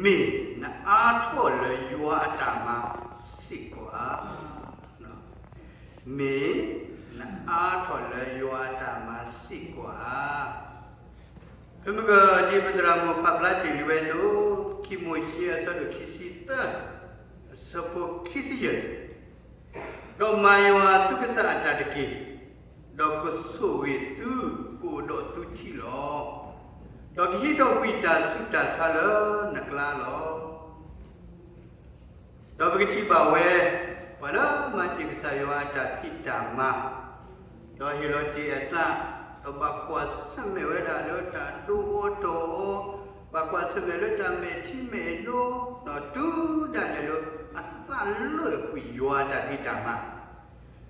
မ့ၢ်နအါထီၣ်လၢယွၤအတၢ်မၤစ့ၢ်ကီးဧါ. မ့ၢ်နအါထီၣ်လၢယွၤအတၢ်မၤစ့ၢ်ကီးဧါ. ဖဲမုၢ်ဂီၤဒ်ပသရၣ်မုၣ်ဖးဖျါတ့ၢ်လံဝဲအသိး, ခံမိၤၡ့အဆၢဒိၣ်ခံဆံသၢ, အဆၢဖိခံဆံယဲၢ်, ဒီးမၤယွၤသုကစၢ်အတၢ်တက့ၢ်, ဒီးကဆိၣ်ဂ့ၤသုကအိၣ်ဒီးသုထံလီၤ. ဒီးကဟံးထီၣ်ကွံာ်တၢ်ဆူးတၢ်ဆါလၢနကျါလီၤ. ဒီးပကထံၣ်ဘၣ်ဝဲ, ပှၤလၢမၤတ့ၢ်ကစၢ်ယွၤအတၢ်ဖံးတၢ်မၤ, ဒီးဟ့ၣ်လီၤတ့ၢ်အသး, ဒီးဘၣ်ကွၢ်ဆၢၣ်မဲာ်ဝဲဒၣ်လၢတၢ်ဒိအီၤတီၢ်အီၤ, ဘၣ်ကွၢ်ဆၢၣ်မဲာ်လၢတၢ်မဲာ်ထံမဲာ်နိ, ဒီးတုၤဒၣ်လဲာ်လၢအသးလၢာ်ကွံာ်ယွၤအတၢ်ဖံးတၢ်မၤ,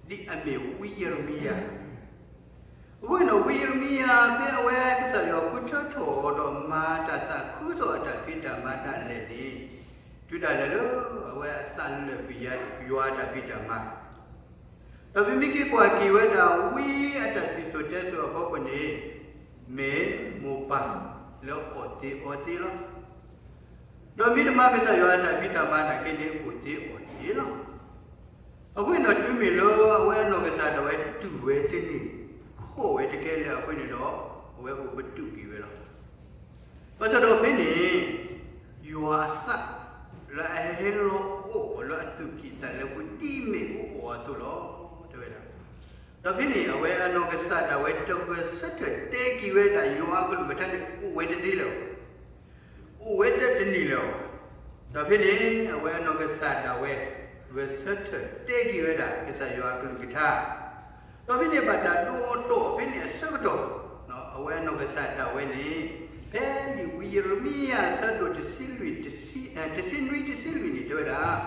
ဒ်အမ့ၢ်ဝံယံးရမံယၤ အဃိန့ၣ် ဝံယံးရမံယၤ ဖဲအဝဲကစၢ်ယွၤဃုထၢထီၣ်အီၤဒီး မၤတၢ်သးခုကစီၣ်အတၢ်ဖံးတၢ်မၤဒၣ်လဲာ်န့ၣ်, တုၤဒၣ်လဲာ်လၢအဝဲအသးလၢာ်ကွံာ်ယွၤအတၢ်ဖံးတၢ်မၤ, ဒီးပမ့ၢ်က့ၤကွၢ်က့ၤဝဲဒၣ်ဝံအတၢ်စံၣ်စိၤတဲစိၤအဖီခိၣ်န့ၣ်, မ့ၢ်မိၢ်ပၢ်လၢအီၣ်သ့အီသ့လီၤ. ဒီးမ့ၢ်တမၤကစၢ်ယွၤအတၢ်ဖံးတၢ်မၤနာ်က့န့ၣ် အိၣ်သ့အီၣ်သ့လီၤ. အဃိန့ၣ်ဒီးတုၤမ့ၢ်လၢအဝဲအနီၢ်ကစၢ်ဒၣ်ဝဲတူၢ်ဝဲတန့ၢ်, ခီၣ်ဝဲတကဲလၢၤအဃိန့ၣ်ဒီး, အဝဲအိၣ်ပတုာ်က့ၤဝဲလီၤ. ဘၣ်ဆၣ်ဒီးဖဲန့ၣ်, ယွၤအသးလၢအဟဲလီၤအိၣ်အီၤလၢအသူၣ်ကံၢ်သးလဲပူၤဒ်မ့ၣ်အူအီၣ်အသိးလီၤ, တဲဝဲဒၣ်. ဒီးဖဲန့ၣ် အဝဲအနီၢ်ကစၢ်ဒၣ်ဝဲတဂဲၤဆၢထၢၣ်တဲက့ၤဝဲဒၣ်ယွၤအကလုၢ်ကထါန့ၣ် အိၣ်ဝဲတသ့လၢၤ အိၣ်ဝဲတတန့ၢ်လၢၤ. ဒီးဖဲန့ၣ် အဝဲအနီၢ်ကစၢ်ဒၣ်ဝဲ ဂဲၤဆၢထၢၣ်တဲက့ၤဝဲဒၣ်ကစၢ်ယွၤအကလုၢ်ကထါ, ဒီးဖဲန့ၣ်ဘၣ်တၢ်ဒိအီၤတီၢ်ဖဲန့ၣ်အဆၢကတီၢ်, အဝဲအနီၢ်ကစၢ်ဒၣ်ဝဲန့ၣ်, ဖဲလံာ်ဝံယံးရမံယၤအဆၢဒိၣ်တဆံလွံၢ်, တဆံနွံတဆံလွံၢ်န့ၣ် တဲဝဲဒၣ်,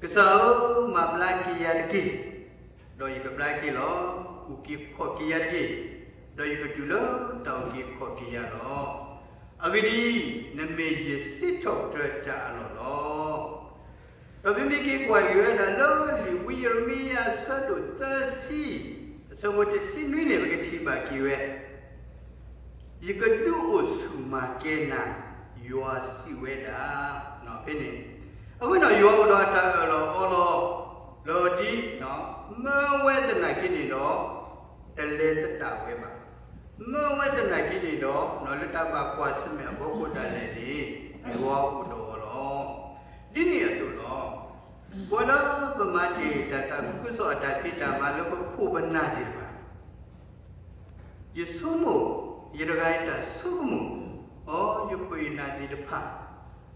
ကစၢ်ဧၢ, မၤဘျါက့ၤယၤတက့ၢ်, ဒီးယကဘျါက့ၤလီၤ. အုၣ်က့ၤခီၣ်က့ၤယၤတက့ၢ်, ဒီးယကတုၤလၢတၢ်အုၣ်က့ၤခီၣ်က့ၤယၤလီၤ. အဂ့ၢ်ဒ်အံၤ, နမ့ၢ်ယစံးထီၣ်ပတြၢၤတၢ်အလီၢ်လီၤ. ဒီးပမ့ၢ်က့ၤကွၢ်က့ၤဝဲဒၣ်လၢလံာ်ဝံယံးရမံယၤအဆၢဒိၣ်သၢဆံ, အဆၢဖိတဆံနွံန့ၣ် ပကထံၣ်ဘၣ်က့ၤဝဲ ယကဒုးအိၣ်ဆူၣ်မၤကဲနၤ, ယွၤစံးဝဲဒၣ်, ဖဲန့ၣ်, အဃိန့ၣ် ယွၤအိၣ်ဒီးအတၢ်အၢၣ်လီၤအီလီၤ, လၢဒ်, မၢဝဲသနာ်က့န့ၣ်ဒီး, တလဲၤသဒၣ်ဝဲဘၣ်. မၢဝဲသနာ်က့န့ၣ်ဒီး, လၢတၢ်ဘၣ်ကွၢ်ဆၢၣ်မဲာ်အဖီခိၣ်ဒၣ်လဲာ်န့ၣ်, ယွၤအိၣ်ဒီးအီၤလီၤ. ဒ်န့ၣ်အသိးလီၤ. ပဝဲလၢပမၤတ့ၢ်တၢ်သးခုကစီၣ်အတၢ်ဖံးတၢ်မၤလၢပခိၣ်ပနၢ်သ့ၣ်တဖၣ် ယဆိကမိၣ်, ယတဂၤအတၢ်ဆိကမိၣ်, အိ ယခိၣ်ယနၢ်သ့ၣ်တဖၣ်,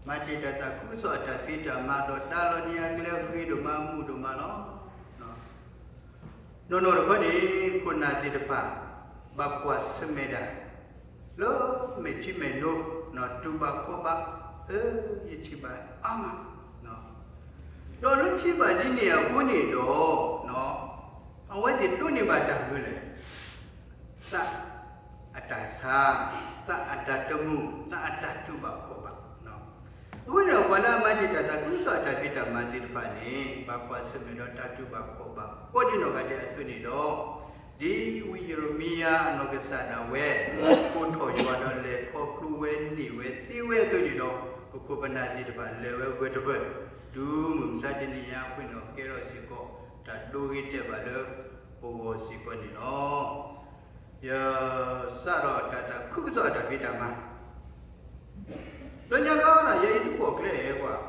မၤတ့ၢ်တၢ်သးခုကစီၣ်အတၢ်ဖံးတၢ်မၤဒီး ဒါလီၤန့ၢ်အကျဲဂ့ၤဒိၣ်မးမုာ်ဒိၣ်မးလီၤ. နီၢ်နီၢ်တခီန့ၣ် ခိၣ်နၢ်သ့ၣ်တဖၣ် ဘၣ်ကွၢ်ဆၢၣ်မဲာ်ဒၣ် လၢမဲာ်ထံမဲာ်နိ, တူၢ်ဘၣ်ခီၣ်ဘၣ်, အၢ ယထံၣ်ဘၣ်အါမး, ဒီးလၢထံၣ်ဘၣ်ဒ်န့ၣ်အဃိန့ၣ်ဒီး, အဝဲသ့ၣ်ဒိးန့ၢ်ဘၣ်တၢ်မနုၤလဲၣ်, သးအတၢ်ဆါ, သးအတၢ်တမုာ်, သးအတၢ်တူၢ်ဘၣ်ခီၣ်ဘၣ်. အဃိန့ၣ်ဒီး ပှၤလၢအမၤတ့ၢ်တၢ်သးခုကစီၣ်အတၢ်ဖံးတၢ်မၤသ့ၣ်တဖၣ်န့ၣ် ဘၣ်ကွၢ်ဆၢၣ်မဲာ်ဒီးတၢ်တူၢ်ဘၣ်ခီၣ်ဘၣ် ကိးဒံနီၢ်ဂၤဒဲးအသိးန့ၣ်ဒီး, ဒ်ဝံယံးရမံယၤအနီၢ်ကစၢ်ဒၣ်ဝဲ ကိးထီၣ်ယွၤဒီးလဲၤခီဖျိဝဲန့ၢ်ဝဲသ့ဝဲအသိးန့ၣ်ဒီး, ပခိၣ်ပနၢ်သ့ၣ်တဖၣ်လဲၤဝဲဂၢၢ်တပၢၢ်, တုၤမုၢ်မဆါတနံၤညါအဃိန့ၣ်ဒီး ကဲထီၣ်စ့ၢ်ကီး တၢ်ဒိဂ့ၤတဲာ်ဘၣ်လၢပဂီၢ်စ့ၢ်ကီးန့ၣ်လီၤ. ယစးထီၣ်တၢ်သးခုကစီၣ်အတၢ်ဖံးတၢ်မၤ လၢညါခီဒီး ယဲအံၤတပိာ်ကျဲဧါကွၢ်,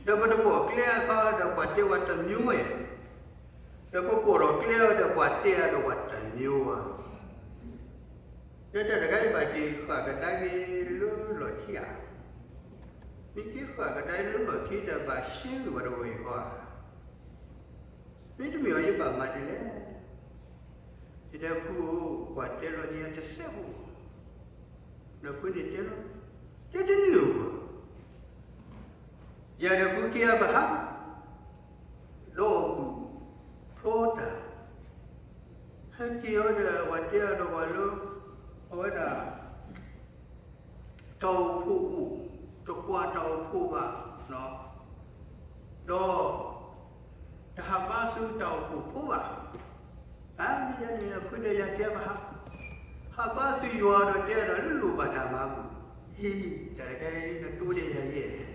ဒီးပတပိာ်ကျဲအခါဒီးပှၤတဲဝဲတမံၤဝဲ, ဒီးပပိာ်ထီၣ်ကျဲအီၤဒီးပှၤတဲအါဒီးပှၤတမံၤဝဲ, ဒီးတၢ်တခါအံၤဘၣ်က့ၤဃၣ်ကဒါက့ၤလၢလီၢ်ခံဧါ, မ့ၢ်က့ၤဃၣ်ကဒါလၢလီၢ်ခံဒီးဘၣ်ရှဲဝဲတဂီၤအံၤဃီဧါ. မ့တမ့ၢ်အီၤယဘၣ်မၤဒ်လဲၣ်. ယတဲဖုအိၣ် ကွၢ်တဲလီၤန့ၢ်ယၤတစဲးဖိ, ဒီးဖုန့ၣ်တဲလီၤ, တဲတန့ၢ်ဧိၤဘၣ်. ယၤဒီးဖုက့ၤအါဘၣ်ဟါ, ဒီးအီၣ်ဘူၣ်ဖျီတၢ်, ဟဲက့ၤအီၤဒီးအဝဲတဲအါဒီးပှၤလၢ အဝဲဒၣ် တၢ်အိၣ်ဖှိၣ်အိၣ်, တကွၢ်တၢ်အိၣ်ဖှိၣ်ဘၣ်, ဒီး တဟးဘါဆူတၢ်အိၣ်ဖှိၣ်ဖိဘၣ်. အမ့ၢ်ယၤန့ၣ် အဖုဒီးယၤကဲဘၣ်ဟါ, ဟးဘါဆူယွၤဒီးတဲဒီးလၢလိၣ်ဘၣ်တၢ်မၤဘူၣ်, ဟ့ၣ် တၢ်တခါအံၤ နတိၢ်န့ၢ်ယၤယဲၢ်,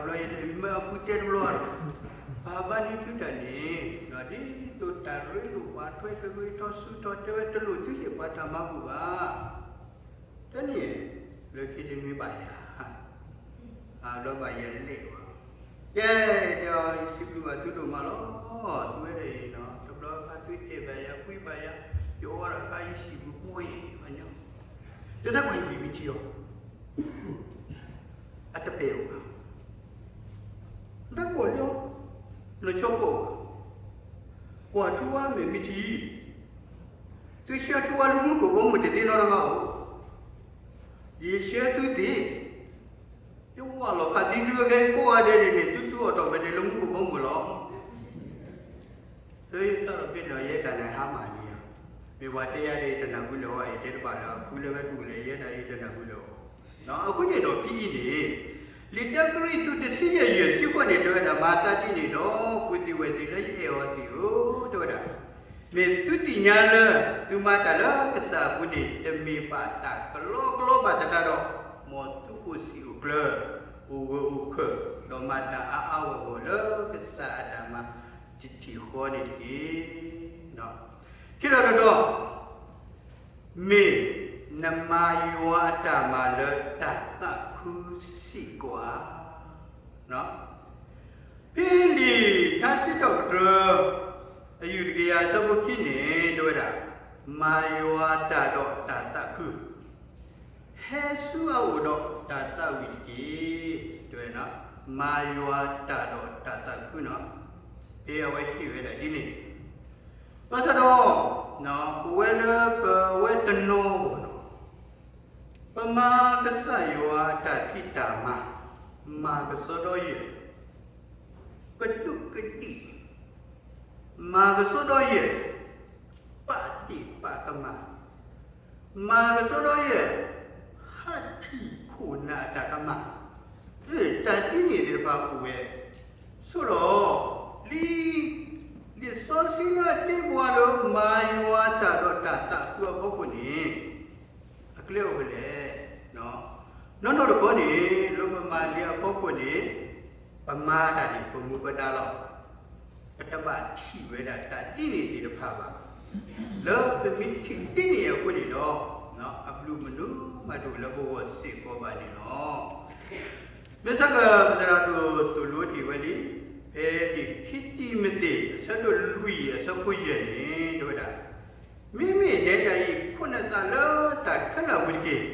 ဘျီယတမၢအပူၤတဲတဘျီ, ပဘၣ်န့ၢ်သုတၢ်န့ၣ် ဒ်သိးတၢ်ရ့လိာ်ပှၤထွဲကဂ့ၤထီၣ်ဆူထီၣ်တဲဝဲတလိၣ်သုဟ့ၣ်ပှၤတၢ်မၤဘူၣ်ဘၣ်. တနံၤ လၢခံတနွံဘၣ်ယၤ ဘျီဘၣ်ယလဲၤဘၣ်, ကဲ, ဒီးယစံးဘျုးဘၣ်သုဒိၣ်မးလီၤ. သုဝဲဒၣ်အံၤ တဘျီခါသုအဲၣ်ဘၣ်ယၤ ကွံဘၣ်ယၤ, ယအိၣ်ဒီးအခါယစံးဘျုးပှဲၤ, တၢ်သးကွၢ်ယမ့ၢ်မ့ၢ်ထံအီၤ အတပဲာ်အီၤဘၣ်, တၢ်ကွၢ်လံ, နဆိကမိၣ်, ကွၢ်ထူဝါမ့ၢ်မ့ၢ်ထံ, သုဆှၢထူဝါလၢမူခိၣ်ဘီမုၢ်တသ့နီတဂၤဧိၤ, ယဆှၢသုသ့, ယဝဲလီၤခးသံသုဝဲကဲကိးဂၤဒဲးန့ၣ်န့ၣ် သုတူၢ်အီၤထီၣ်မ့ၢ်ဒဲးလၢမူခိၣ်ဘီမုၢ်လီၤ. သုသးဒီးဖဲန့ၣ် ယဲတၢ်န့ၣ်ဟါမၢ်န့ၣ်ဧါ, မ့ၢ်ပှၤတဲယၤဒ်အံၤတနၢ်ဟူလၢၤဝဲအံၤ တဲတဘၣ်လၢအဖုလၢဝဲတူၢ်လဲၣ် ယဲဒၣ်အံၤတနၢ်ဟူလၢၤဝဲ, အဃိန့ၣ်ဒီးဖဲအံၤန့ၣ် လံာ်တၢကရံၣ်သူးတဆံယဲၢ်ယဲၢ်ဆံဃိးန့ၣ် တဲဝဲဒၣ် မၤသးဒ်န့ၣ်ဒီး ပုၢ်သ့ၣ်ဝဲၢ်သ့ၣ်လၢယအဲၣ်အီၤသ့ၣ်ဧၢ, တဲဝဲဒၣ်, မ့ၢ်သုသ့ၣ်ညါလၢ သုမၤတၢ်လၢကစၢ်အပူၤန့ၣ် တမ့ၢ်ဘၣ်တၢ်ကလီကလီဘၣ်သတးဒီး မ်သုအိၣ်စံာ်အိၣ်ကျၢၤ, အိၣ်ဂၢၢ်အိၣ်ခၢၣ်, ဒီးမၤတၢ်အါအါဂီၢ်ဂီၢ်လၢကစၢ်အတၢ်မၤတထံၣ်ဃီန့ၣ်တက့ၢ်. ခံထီၣ်တတီၤ, မ့ၢ်နမၤယွၤအတၢ်မၤလၢတၢ်သးခုစ့ၢ်ကီးဧါ. ဖဲလံာ်ထါစံးထီၣ်ပတြၢၤ အယူၢ်တကယၤအဆၢဖိခံန့ၣ် တဲဝဲဒၣ်, မၤယွၤတၢ်ဒီးတၢ်သးခု, ဟဲဆူအအိၣ်ဒီးတၢ်သးဝံၣ်တက့ၢ်. တဲဝဲ, မၤယွၤတၢ်ဒီးတၢ်သးခုနီၤ, တဲအဝဲဟ့ၣ်ဝဲဒၣ်ဒ်န့ၣ်, ဘၣ်ဆၣ်ဒီး ပဝဲလၢပဝဲတနီၤဘၣ်နီၤ ပမၤကစၢ်ယွၤအတၢ်ဖံးတၢ်မၤ, မၤကစီဒီယဲၢ်, ကဒူးကဒ့ၣ်, မၤကစီဒီယဲၢ်, ပာ်တ့ၢ်ပာ်ကမၣ်, မၤကစီဒီယဲၢ်, ဟးထံၣ်ခိၣ်နၢ်အတၢ်ကမၣ်, တၢ်ဒ်န့ၣ်သ့ၣ်တဖၣ်အိၣ်ဝဲ, ဆိဒီး လံာ် လံာ်စီဆှံလၢအတဲပှၤလၢမၤယွၤတၢ်ဒီးတၢ်သးခုအဖီခိၣ်န့ၣ် အကျဲအိၣ်ဖဲလဲၣ်. နီၢ်နီၢ်တခီန့ၣ် လၢပမၤလံအဖီခိၣ်န့ၣ် ပမၤတၢ်န့ၣ် ပမူပဒါလီၤ. ပတဘၣ်ထံၣ်ဝဲဒၣ်တၢ်ဒ်န့ၣ်သ့ၣ်တဖၣ်ဘၣ်. လၢပမ့ၢ်ထံၣ်ဒ်န့ၣ်အဃိန့ၣ်ဒီး အဘျုးမနုၤမးတအိၣ်လၢပဂီၢ်စ့ၢ်ကီးဘၣ်န့ၣ်လီၤ. မ့ၢ်ဆၢကတီၢ် ပသရၣ်ဒိၣ်သိၣ်လိတ့ၢ်ဝဲလံ, ဖဲလံာ်ခံတံၤမသ့း အဆၢဒိၣ်လွံၢ်အဆၢဖိယဲၢ်န့ၣ် တဲဝဲဒၣ်, မ့မ့ၢ်နဲဒၣ်အံၤ ခိးနသးလၢတၢ်ခဲလၢာ်ပူၤတက့ၢ်.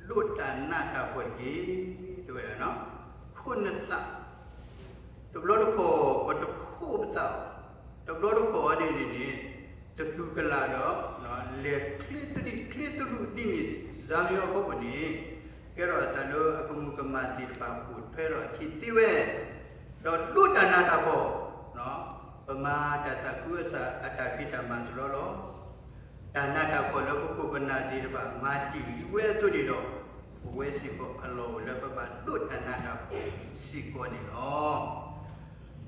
ဒိးတၢ်နးတၢ်ဖှီၣ်တက့ၢ်. တဲဝဲဒၣ်, ခိးနသး, တဘျီတခီၣ် ပတခိးပသး, တဘျီတခီၣ်အံၤန့ၣ်န့ၣ် တတူၢ်ကလာ်ဒီး လဲၤချ့သရံးချ့သရူးဒ်န့ၣ် စါမံအဖီခိၣ်န့ၣ် ကဲထီၣ်အသးလၢအကမူၤကမၣ်သ့ၣ်တဖၣ်ပိာ်ထွဲထီၣ်အခံသ့ဝဲ, ဒီးဒိးတၢ်နးတၢ်ဖှီၣ်, ပမၤတၢ်သးခုကစီဒီအတၢ်ဖံးတၢ်မၤသရီလီၤ. တၢ်နးတၢ်ဖှီၣ်လၢပခိၣ်ပနၢ်သ့ၣ်တဖၣ်မၤတ့ၢ်လံဝဲအသိးန့ၣ်ဒီး ပဝဲစ့ၢ်ကီးအလီၢ်အိၣ်လၢပဘၣ်ဒိးတၢ်နးတၢ်ဖှီၣ်စ့ၢ်ကီးန့ၣ်လီၤ.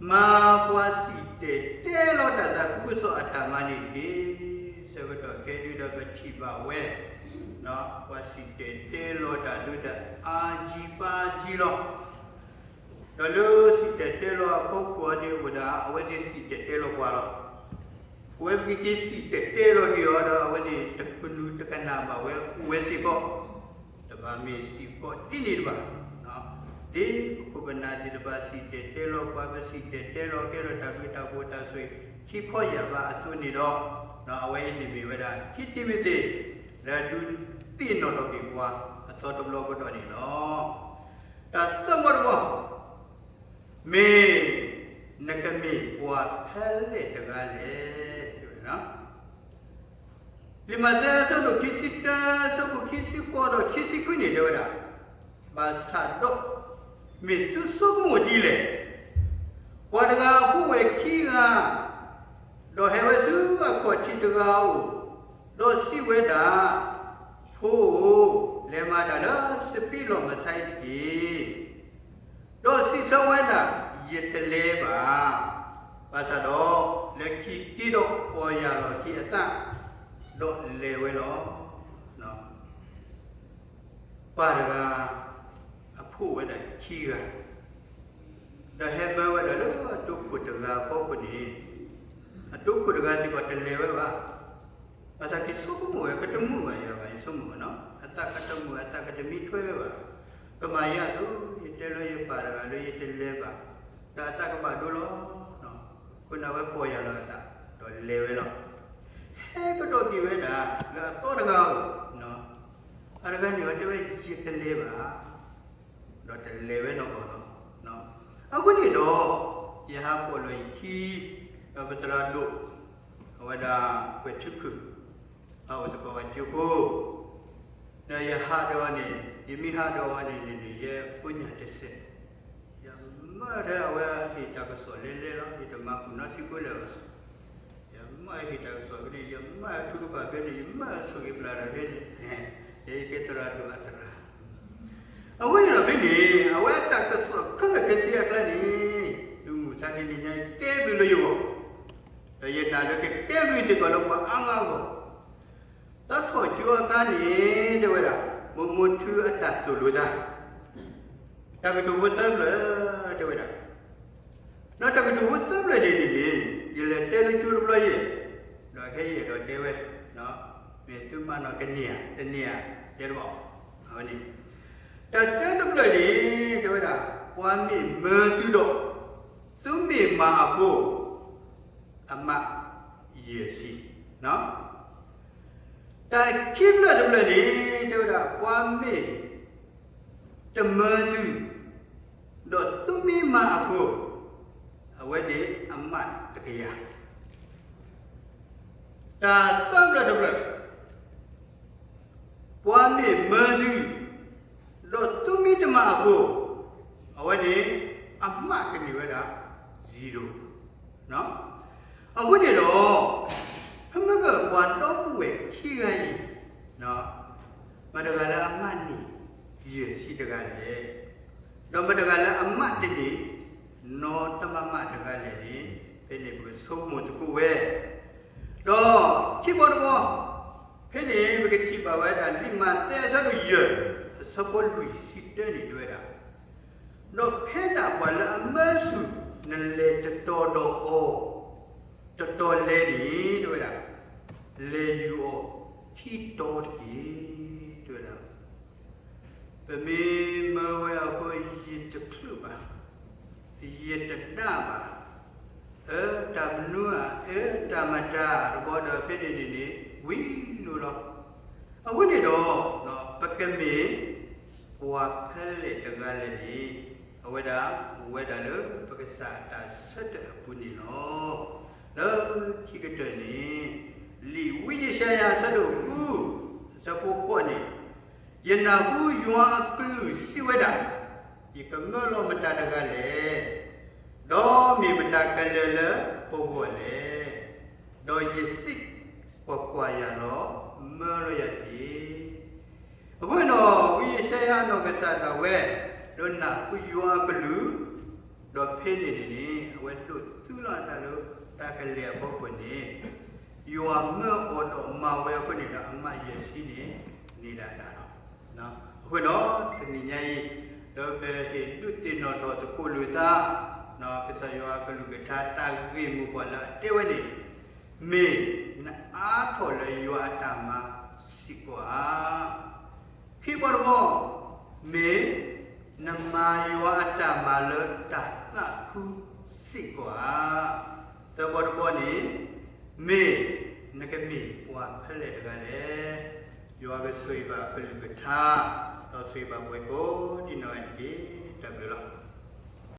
မၤပှၤစံၣ်တဲၤတဲလီၤတၢ်သးခုကစီဒီအတၢ်မၤန့ၣ်တက့ၢ်. ဆၢကတီၢ်ခဲအံၤဒီးပထံၣ်ဘၣ်ဝဲ ပှၤစံၣ်တဲၤတဲလီၤတၢ်ဒုးတၢ်အါကံပၤကံလီၤ. ဒီးလၢစံၣ်တဲၤတဲလီၤအဖီခိၣ်အံၤန့ၣ်အိၣ်ဒၣ် အဝဲသ့ၣ်စံၣ်တဲၤတဲလီၤပှၤလီၤ. ပဝဲပကက့ၤစံၣ်တဲၤတဲလီၤက့ၤအီၤဒီး အဝဲသ့ၣ်တကနၣ်ဘၣ်ဝဲအိၣ်ဝဲစ့ၢ်ကီး, တဘၣ်မ့ၢ်စ့ၢ်ကီးဒ်န့ၣ်တဘၣ်. ဒ်ပခိၣ်ပနၢ်သ့ၣ်တဖၣ်စံၣ်တဲၤတဲလီၤပှၤ ပစံၣ်တဲၤတဲလီၤကဲထီၣ်တၢ်ဘျုးတၢ်ဖှိၣ်တၢ်ဆိၣ်ဂ့ၤ ခံခီယၢ်ဘးအသိးန့ၣ်ဒီး အဝဲအံၤန့ၣ်မ့ၢ်ဝဲဒၣ် ခံတံၤမသ့း လၢဒုးသ့ၣ်နီၣ်ထီၣ်က့ၤပှၤအသီတဘျီကဒီးန့ၣ်လီၤ. တၢ်သၢမီတဘီ မ့ၢ်နကမ့ၢ်ပှၤဖဲလဲၣ်တဂၤလဲၣ်. လံာ်မးသဲအဆၢဒိၣ်ခံဆံတၢ အဆၢဖိခံဆံဃိးဒီးခံဆံခွံန့ၣ်တဲဝဲဒၣ်, ဘၣ်ဆၣ်ဒီး မ့ၢ်သုဆိကမိၣ်ဒ်လဲၣ်. ပှၤတဂၤအဖိဝဲၢ်ခံဂၤ, ဒီးဟဲဝဲဆူအခီၣ်ထံးတဂၤအအိၣ်, ဒီးစံးဝဲဒၣ်, ဖိဧၢ, လဲၤမၤတၢ်လၢစပံးလီၢ်မဆါအံၤတက့ၢ်. ဒီးစံးဆၢဝဲဒၣ်, ယတလဲၤဘၣ်. ဘၣ်ဆၣ်ဒီး လၢခံက့ၤဒီးပီၢ်ယၢ်လီၤက့ၤအသး, ဒီးလဲၤဝဲလီၤ. ပှၤတဂၤ ခိးဝဲဒၣ်ခံဂၤ, ဒီးဟဲမၢဝဲဒၣ်လၢအတိခိၣ်တဂၤအဖီခိၣ်န့ၣ်, အတိခိၣ်တဂၤစ့ၢ်ကီးတလဲၤဝဲဘၣ်. ဘၣ်ဆၣ်က့ၤဆိကမိၣ်ဝဲ ကတမုာ်ဘၣ်ယၤဘၣ်, ယဆိကမိၣ်ဝဲနီၤ, အသးကတမုာ် အသးကတမံထွဲဝဲဘၣ်. ကမၤယၤအသိး ယတဲလၢယပၢ်တဂၤလၢယတလဲၤဘၣ်, ဒီးအသးကဘၣ်ဒိလီၤ. အဃိန့ၣ် အဝဲပိာ်ယၤလီၤအသး, ဒီးလဲၤဝဲလီၤ. ဟဲကဒီးက့ၤဝဲဒၣ်လၢအသီတဂၤဧိၤ, အတဂၤန့ၣ် အဝဲတဲဝဲ ယတလဲၤဘၣ်, ဒီးတလဲၤဝဲနီတဘျီလီၤ. အဃိန့ၣ်ဒီး ယဟးပိာ်လီၤယခံ, ဒီးပသရၣ်ဒိၣ် အဝဲဒၣ်ကွဲးထုခုၣ် အအိၣ်သကိးဂၤကၠိဖိ, ဒီးယဟးဒီးအီၤန့ၣ်, ယမ့ၢ်ဟးဒီးအီၤန့ၣ်န့ၣ်န့ၣ် ယဖိညၣ်တစဲး, ယမၢထဲအဝဲဟ့ၣ်တၢ်ကစီၣ်လဲၤလဲၤလီၤ, ယတမၤဃုာ်နီတဆံကိးလၢာ်ဘၣ်. ယမၢဟ့ၣ်တၢ်ကစီၣ်ဖဲန့ၣ်, ယမၢထုကဖၣ်ဖဲန့ၣ်, ယမၢဆိၣ်ဂ့ၤပျၢ်တၢ်ဖဲန့ၣ်, ယကဲသရၣ်ဒိၣ်အသရၣ်. အဝဲန့ၣ်ဒီးဖဲန့ၣ် အဝဲအတၢ်ကစီၣ်ခဲလၢာ်ခဲဆ့အကျါန့ၣ်, ဒုးမုၢ်သါတနံၤညါအံၤ ကဲဘျုးလၢယဂီၢ်, ဒီးယနာ်လၢကကဲဘျုးစ့ၢ်ကီးလၢပှၤအါဂၤအဂီၢ်. သးထီၣ်ကၠိအခါန့ၣ် တဲဝဲဒၣ်, မိၢ်မိၢ်ထုအတၢ်သိၣ်လိသး, တၢ်ကတိၤဖိသၢဖျၢၣ်, တဲဝဲဒၣ်, ဒီးတၢ်ကတိၤဖိသၢဖျၢၣ်န့ၣ်န့ၣ်န့ၣ် ယလဲၤတဲလၢကၠိတဘျီယဲၢ်, ဒီးခဲအံၤအဲၣ်ဒိးတဲဝဲ, မ့ၢ်သုမၤနီၣ်ကန့ၢ်ဧါ, တန့ၢ်ဧါ, တဲတဘၣ်, အဝဲန့ၣ်, တၢ်တၢတဖျၢၣ်န့ၣ် တဲဝဲဒၣ်, ပှၤမ့ၢ်မၢသုဒီး သုမ့ၢ်မၤအဃိ အမးယဲၢ်ဆံ, တၢ်ခံဖျၢၣ်တဖျၢၣ်န့ၣ် တဲဝဲဒၣ် ပှၤမ့ၢ်တမၢသု ဒီးသုမ့ၢ်မၤအဃိ အဝဲန့ၣ်အမးတကယၤ, တၢ်သၢဖျၢၣ်တဖျၢၣ် ပှၤမ့ၢ်မၢသု ဒီးသုမ့ၢ်တမၤအဃိ, အဝဲန့ၣ်အမးကန့ၢ်ဝဲဒၣ် zero. အဃိန့ၣ်ဒီး ဖဲမ့ၢ်ကပှၤဒီပုၢ်ဝဲၢ်ခံဂၤအံၤ, မတၤတဂၤလၢအမးန့ၢ်ယဲၢ်ဆံတဂၤလဲၣ်, ဒီးမတၤတဂၤလၢအမးတန့ၢ် နီတမးမးတဂၤလဲၣ်န့ၣ် ဖဲန့ၣ်ပကဆိကမိၣ်သကိးဝဲ, ဒီးခံဘီတဘီ ဖဲန့ၣ် ပကထံၣ်ဘၣ်ဝဲဒၣ် လံာ်မးသဲအဆၢဒိၣ်ယဲၢ် အဆၢဖိလွံၢ်ဆံတၢန့ၣ် တဲဝဲဒၣ်, ဒီးဖဲဒၣ်ပှၤလၢအမၢဆူၣ် နလဲၤတတီၤဒီးအီၤ တတီၤလဲၣ်န့ၣ် တဲဝဲဒၣ်, လဲၤယူၤအီၤခံတီၤတက့ၢ်, တဲဝဲဒၣ်. ပမ့ၢ်မၢဝဲအဃိ ယတချုးဘၣ်, ယတဒါဘၣ်, အၢ တၢ်မနုၤဧါ, အၢ တၢ်မတၤတဘီဒီး ဖဲန့ၣ်န့ၣ်န့ၣ် ဝံၤလိာ်လီၤ. အဃိန့ၣ်ဒီး ပကမ့ၢ်ပှၤဖဲလဲၣ်တဂၤလဲၣ်န့ၣ် အဝဲဒၣ်အိၣ်ဝဲဒၣ်လၢပကစၢ်အတၢ်ဆၢထၢၣ်အပူၤန့ၣ်လီၤ. လၢခံကတၢၢ်န့ၣ် လံာ်ဝံယၡါယၤအဆၢဒိၣ်ဃု အဆၢဖိဃိးန့ၣ်, ယနၢ်ဟူယွၤအကလုၢ်စံးဝဲဒၣ်, ယကမၢလီၤမတၤတဂၤလဲၣ်, ဒီးမ့ၢ်မတၤကလဲၤလၢပဂီၢ်လဲၣ်, ဒီးယစံး, ကွၢ်ကွၢ်, ယၤလီၤ, မၢလီၤယၤတက့ၢ်. အဃိန့ၣ်ဒီး ဝံယၡါယၤအနီၢ်ကစၢ်ဒၣ်ဝဲ ဒီးနၢ်ဟူယွၤအကလုၢ်, ဒီးဖဲန့ၣ်န့ၣ်န့ၣ် အဝဲဒိးသူလီၤအသးလၢတၢ်ကလဲၤအဖီခိၣ်န့ၣ်, ယွၤမၢအီၤဒီးမၤဝဲအဃိန့ၣ်ဒီး အမးယဲၢ်ဆံန့ၣ် န့ၢ်ဒၣ်တၢ်လီၤ. အဃိဒီး တနံၤညါအံၤ ဒီးပဟ့ၣ်ဒုးသ့ၣ်နီၣ်ထီၣ်သကိးလိာ်သး ကစၢ်ယွၤအကလုၢ်ကထါတၢ်ဂ့ၢ်မိၢ်ပှၢ်လၢအတဲဝဲန့ၣ်, မ့ၢ်နအါထီၣ်လၢယွၤအတၢ်မၤစ့ၢ်ကီးဧါ. ခံဘီတဘီ, မ့ၢ်နမၤယွၤအတၢ်မၤလၢတၢ်သးခုစ့ၢ်ကီးဧါ. သၢဘီတဘီန့ၣ်, မ့ၢ်နကမ့ၢ်ပှၤဖဲလဲၣ်တဂၤလဲၣ်. ယွၤကဆိၣ်ဂ့ၤဘၣ်အကလုၢ်ကထါ, ဒီးဆိၣ်ဂ့ၤဘၣ်ပှၤကိးဒံနီၢ်ဂၤတက့ၢ်. တၢ်ဘျုးလီၤ.